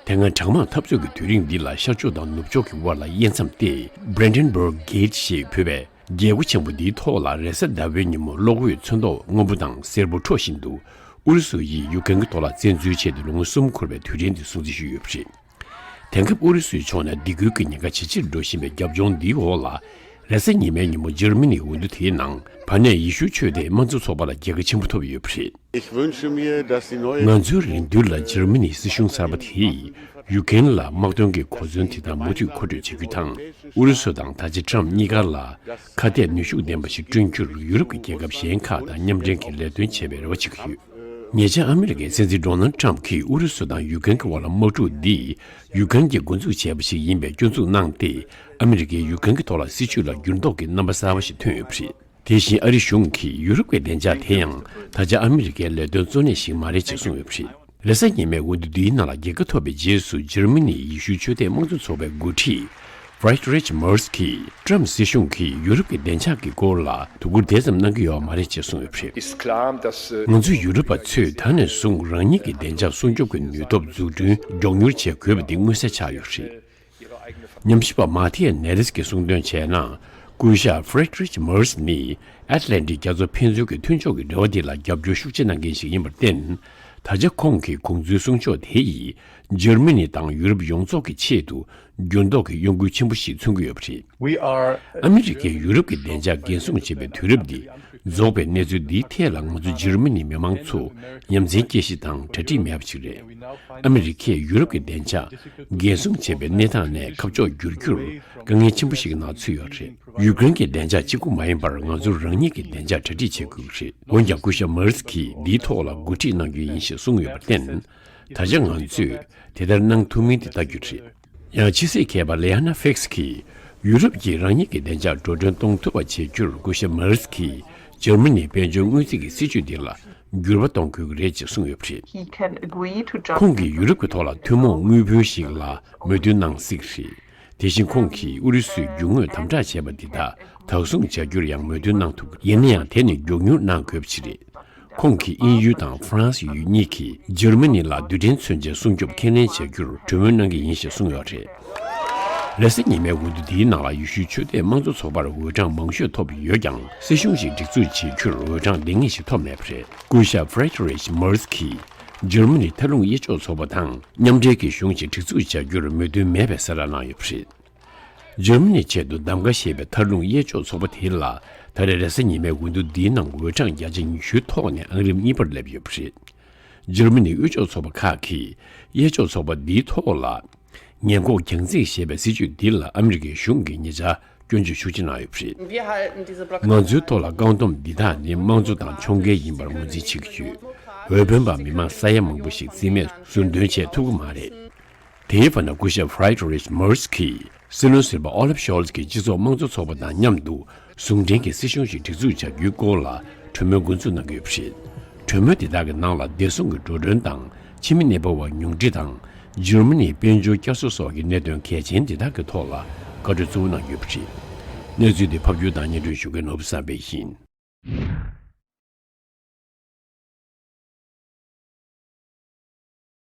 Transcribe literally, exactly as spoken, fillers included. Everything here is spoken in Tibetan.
དེ་སྔ་གྲང་དམག་འཐབ་རྩོད་ཀྱི་དུས་རིང་འདི་ལ་ཤར་ཕྱོགས་དང་ནུབ་ཕྱོགས་ཀྱི་དབར་ལ་དབྱེ་མཚམས་ཏེ་Brandenburg Gate ཞེས་འབོད་པའི་རྒྱལ་སྒོ་ཆེན་པོ་འདིའི་ཐོག་ལ་རེས་གཟའ་ཟླ་བའི་ཉིན་མོ་གློག་འོད་ཚོན་མདོག་སྔོན་པོ་དང་སེར་པོ་འཕྲོ་བཞིན་དུ་ཨུ་རུ་སུ་ཡིས་ཡུ་ཀེན་གྱི་ཐོག་ལ་བཙན་འཛུལ་བྱས་ཏེ་ལོ་ངོ་གསུམ་འཁོར་བའི་དུས་དྲན་འདི་སྲུང་བརྩི་ཞུས་ཡོད་པ་རེད། དེང་སྐབས་ཨུ་རུ་སུའི་ཕྱོགས་ནས་སྡིགས་སྐུལ་གྱི་ཉེན་ཁ་ཇེ་ཆེར་འགྲོ་བཞིན་པའི་རྒྱབ་ལྗོངས་འདིའི་འོག་ལ། རེས་གཟའ་ཉི་མའི་ཉིན་མོ་འཇར་མ་ནིའི་འོས་བསྡུ་དེའི་ནང་བར་གནས་ཡེ་ཤུའི་ཆོས་དད་དམངས་གཙོ་ཚོགས་པ་ལ་རྒྱལ་ཁ་ཆེན་པོ་ཐོབ་ཡོད་པ་རེད། Ich wünsche mir, dass die neue ང་ཚོའི་རེ་འདུན་ལ་འཇར་མ་ནིའི་སྲིད་གཞུང་གསར་པ་དེས་ཡུ་ཀེན་ལ་དམག་དོན་གྱི་གོ་མཚོན་དེ་དག་མུ་མཐུད་མཁོ་སྤྲོད་བྱེད་རྒྱུ་དང་། ཨུ་རུ་སུ་དང་ད་ཆ་ཊམ་གཉིས་ཀ་ལ་ཁ་གཏད་ནུས་ཤུགས་ལྡན་པ་ཞིག་བསྐྲུན་རྒྱུར་ཡུ་རོབ་ཀྱི་རྒྱལ་ཁབ་གཞན་ཁག་དང་མཉམ་འབྲེལ་གྱིས་ལས་དོན་བྱེད་པའི་རེ་བ་བྱེད་ཀྱི་ཡོད། ཉེ་ཆར་ཨ་མི་རི་ཀའི་སྲིད་འཛིན་ཌོ་ནལ་ཊམ་གྱིས་ཨུ་རུ་སུ་དང་ཡུ་ཀེན་གྱི་དབར་ལ་དམག་འཁྲུག་འདི་ཡུ་ཀེན་གྱིས་འགོ་འཛུགས་བྱས་པ་ཞིག་ཡིན་པའི་སྐྱོན་འཛུགས་གནང་སྟེ། ཨ་མི་རི་ཀས་ཡུ་ཀེན་གྱི་ཐོག་ལ་སྲིད་བྱུས་ལ་འགྱུར་ལྡོག་གི་རྣམ་པ་གསར་པ་ཞིག་ཐོན་ཡོད་པ་རེད། དེ་བཞིན་ཨ་རིའི་གཞུང་གིས་ཡུ་རོབ་ཀྱི་བདེ་འཇགས་དེ་ཡང་ད་ཆ་ཨ་མི་རི་ཀའི་ལས་དོན་གཙོ་གནད་ཞིག་མ་རེད་ཅེས་གསུངས་ཡོད་པ་རེད། རེས་གཟའ་ཉི་མའི་འོས་བསྡུ་འདིའི་ནང་ལ་རྒྱལ་ཁ་ཐོབ་པའི་རྗེས་སུ་འཇར་མ་ནིའི་ཡེ་ཤུའི་ཆོས་དད་དམངས་གཙོ་ཚོགས་པའི་འགོ་ཁྲིད་Friedrich Merz གྱིས་ཊམ་སྲིད་གཞུང་གིས་ཡུ་རོབ་ཀྱི་བདེ་འཇགས་ཀྱི་སྐོར་ལ་དོ་ཁུར་དེ་ཙམ་གནང་གི་ཡོད་མ་རེད་ཅེས་གསུངས་ཡོད་པ་རེད། Ist klar, dass, äh, ང་ཚོ་ཡུ་རོབ་པ་ཚོས་ད་ནས་བཟུང་རང་ཉིད་ཀྱི་བདེ་འཇགས་སྲུང་སྐྱོབ་ཀྱི་ནུས་སྟོབས་འཛུགས་སྐྲུན་མགྱོགས་མྱུར་བྱེད་དགོས་པ་འདི་མངོན་གསལ་ཆགས་ཡོད་པ་རེད། ཉམས་ཞིབ་པ་མཱ་ཐི་ཡ་ནེ་རེས་ཀྱིས་གསུངས་དོན་བྱས་ན། སྐུ་ཞབས་Friedrich Merz ནི་ཨེཊ་ལན་ཊིག་རྒྱ་མཚོ་ཕན་ཚུན་གྱི་མཐུན་ཕྱོགས་ཀྱི་འབྲེལ་བ་འདི་ལ་རྒྱབ་སྐྱོར་ཤུགས་ཆེ་གནང་མཁན་ཞིག་ཡིན་པར་བརྟེན། ད་ཆ་ཁོང་གི་དགོངས་ཚུལ་གསུང་ཕྱོགས་དེ་ཡིས་འཇར་མ་ནི་དང་ཡུ་རོབ་ཡོངས་རྫོགས་ཀྱི་ཆེད་དུ་འགྱུར་ལྡོག་གི་གཡོ་འགུལ་ཆེན་པོ་ཞིག་མཚོན་གྱི་ཡོད་པ་རེད། We are ཨ་མི་རི་ཀས་ཡུ་རོབ་ཀྱི་བདེ་འཇགས་འགན་སྲུང་བྱེད་པའི་དུས་རབས་འདི་རྫོགས་པའི་གནས་ཚུལ་འདིའི་ཐད་ལ་ང་ཚོ་འཇར་མ་ནིའི་མི་མང་ཚོ་ཡ་མཚན་སྐྱེ་གཞི་དང་གྲ་སྒྲིག་མེད་པ་ཞིག་རེད། ཨ་མི་རི་ཀས་ཡུ་རོབ་ཀྱི་བདེ་འཇགས་འགན་སྲུང་བྱེད་པའི་གནས་སྟངས་ནས་ཁ་ཕྱོགས་བསྒྱུར་རྒྱུར་དཀའ་ངལ་ཆེན་པོ་ཞིག་ནང་ཚུད་ཡོད་རེད། ཡུཀ་རེན་གྱི་བདེ་འཇགས་གཅིག་པུ་མ་ཡིན་པར་ང་ཚོ་རང་ཉིད་ཀྱི་བདེ་འཇགས་གྲ་སྒྲིག་བྱེད་དགོས་ཀྱི་རེད། འོན་ཀྱང་སྐུ་ཞབས་མར་སི་ཀིས་འདིའི་ཐོག་ལ་འགོ་ཁྲིད་གནང་རྒྱུ་ཡིན་ཞེས་གསུངས་ཡོད་པར་བརྟེན། ད་ཆ་ང་ཚོས་དེ་ལྟར་གནང་ཐུབ་མིན་དེ་ལྟ་རྒྱུ་རེད། ཡང་ཕྱི་སྲིད་མཁས་པ་ལེ་ཧ་ན་ཧྥེག་སི་ཀིས་ཡུ་རོབ་ཀྱིས་རང་ཉིད་ཀྱི་བདེ་འཇགས་འགྲོ་གྲོན་གཏོང་ཐུབ་པ་བྱེད་རྒྱུར་སྐུ་ཞབས་མར་སི་ཀིས་འཇར་མ་ནིའི་དཔལ་འབྱོར་དངུལ་རྩིས་ཀྱི་སྲིད་ཇུས་འདི་ལ་འགྱུར་བ་གཏོང་དགོས་ཀྱི་རེད་ཅེས་གསུངས་ཡོད་པ་རེད། He can agree to drop ཁོང་གིས་ཡུ་རོབ་ཀྱི་ཐོག་ལ་ཐུན་མོང་དངུལ་བུན་ཞིག་ལ་མོས་མཐུན་གནང་སྲིད་ཀྱི་རེད། དེ་བཞིན་ཁོང་གིས་ཨུ་རུ་སུའི་རྒྱུ་དངོས་དམ་དྲག་བྱས་པ་འདི་དག་བདག་བཟུང་བྱ་རྒྱུར་ཡང་མོས་མཐུན་གནང་ཐུབ། ཡིན་ན་ཡང་དེ་ནི་མགྱོགས་མྱུར་གནང་དགོས་པ་ཞིག་རེད། ཁོང་གིས་དབྱིན་ཡུལ་དང་ཧྥ་རན་སི་ཡུལ་གཉིས་ཀྱིས་འཇར་མ་ནི་ལ་རྡུལ་ཕྲན་མཚོན་ཆའི་སྲུང་སྐྱོབ་ཁས་ལེན་བྱ་རྒྱུར་གྲོས་མོལ་གནང་གི་ཡིན་ཞེས་གསུངས་ཡོད་རེད། རེས་གཟའ་ཉི་མའི་འོས་བསྡུ་འདིའི་ནང་ལ་ཡེ་ཤུའི་ཆོས་དད་དམངས་གཙོ་ཚོགས་པར་འོས་གྲངས་མང་ཤོས་ཐོབ་ཡོད་ཀྱང་། སྲིད་གཞུང་ཞིག་སྒྲིག་འཛུགས་བྱེད་རྒྱུར་འོས་གྲངས་ལྡང་ངེས་ཤིག་ཐོབ་མེད་པ་རེད། སྐུ་ཞབས་ཧྥ་རེད་རིཆ་མར་སི་ཀིས་འཇར་མ་ནི་མཐར་ལྷུང་གཡས་ཕྱོགས་ཚོགས་པ་དང་མཉམ་འབྲེལ་གྱི་གཞུང་ཞིག་སྒྲིག་འཛུགས་བྱ་རྒྱུར་མོས་མཐུན་མེད་པའི་གསལ་བསྒྲགས་གནང་ཡོད་པ་རེད། འཇར་མ་ནིའི་ཆེད་དུ་གདམ་ག་བྱས་པའི་མཐར་ལྷུང་གཡས་ཕྱོགས་ཚོགས་པ་དེ་ལ་ད་རེས་རེས་གཟའ་ཉི་མའི་འོས་བསྡུ་འདིའི་ནང་འོས་གྲངས་བརྒྱ་ཆ་ཉི་ཤུའི་ཐོག་ནས་ཨང་རིམ་གཉིས་པར་སླེབས་ཡོད་པ་རེད། འཇར་མ་ནིའི་དབུས་ཕྱོགས་ཚོགས་པ་ཁག་གིས་གཡས་ཕྱོགས་ཚོགས་པ་འདིའི་ཐོག་ལ་ཉེན་འགོག་རྒྱང་འཛིན་ཞེས་པའི་སྲིད་ཇུས་འདི་ལ་ཨ་མི་རི་ཀའི་གཞུང་གིས་ཉེ་ཆར་སྐྱོན་བརྗོད་ཤུགས་ཆེ་གནང་ཡོད་པ་རེད། Wir halten diese Blockade ང་ཚོའི་ཐོག་ལ་བཀག་སྡོམ་འདི་དག་ནི་དམངས་གཙོ་དང་ཕྱོགས་འགལ་ཡིན་པར་ངོས་འཛིན་བྱེད་ཀྱི་ཡོད། འོས་འཕེན་པ་མི་མང་ས་ཡ་མང་པོ་ཞིག་རྩིས་མེད་ཟུར་འདོན་བྱེད་ཐུབ་ཀྱི་མ་རེད། དེའི་བར་ན་སྐུ་ཞབས་ཧྥ་རེད་རིཆ་མར་སི་ཀིས་སྲིད་བློན་ཟུར་པ་ཨོ་ལབ་ཤོལ་ཚ་གིས་སྤྱི་ཚོགས་དམངས་གཙོ་ཚོགས་པ་དང་མཉམ་དུ་ཟུང་འབྲེལ་གྱི་སྲིད་གཞུང་ཞིག་སྒྲིག་འཛུགས་བྱ་རྒྱུའི་སྐོར་ལ་གྲོས་མོལ་འགོ་འཛུགས་གནང་གི་ཡོད་པ་རེད། གྲོས་མོལ་དེ་དག་གི་ནང་ལ་བདེ་སྲུང་གི་འགྲོ་གྲོན་དང་ཕྱི་མི་གནས་སྤོ་བ་ཉུང་འཕྲི་དང་འཇར་མ་ནིའི་དཔལ་འབྱོར་བསྐྱར་གསོ་སོགས་ཀྱི་གནད་དོན་གལ་ཆེན་དེ་དག་གི་ཐོག་ལ་བཀའ་འཁྲོལ་གཙོ་བོ་གནང་ཡོད་པ་རེད། གནས་ཚུལ་དེ་ཕབ་སྒྱུར་དང་སྙན་སྒྲོན་ཞུ་མཁན་ནོར་བུ་བསམ་འཕེལ་ཡིན།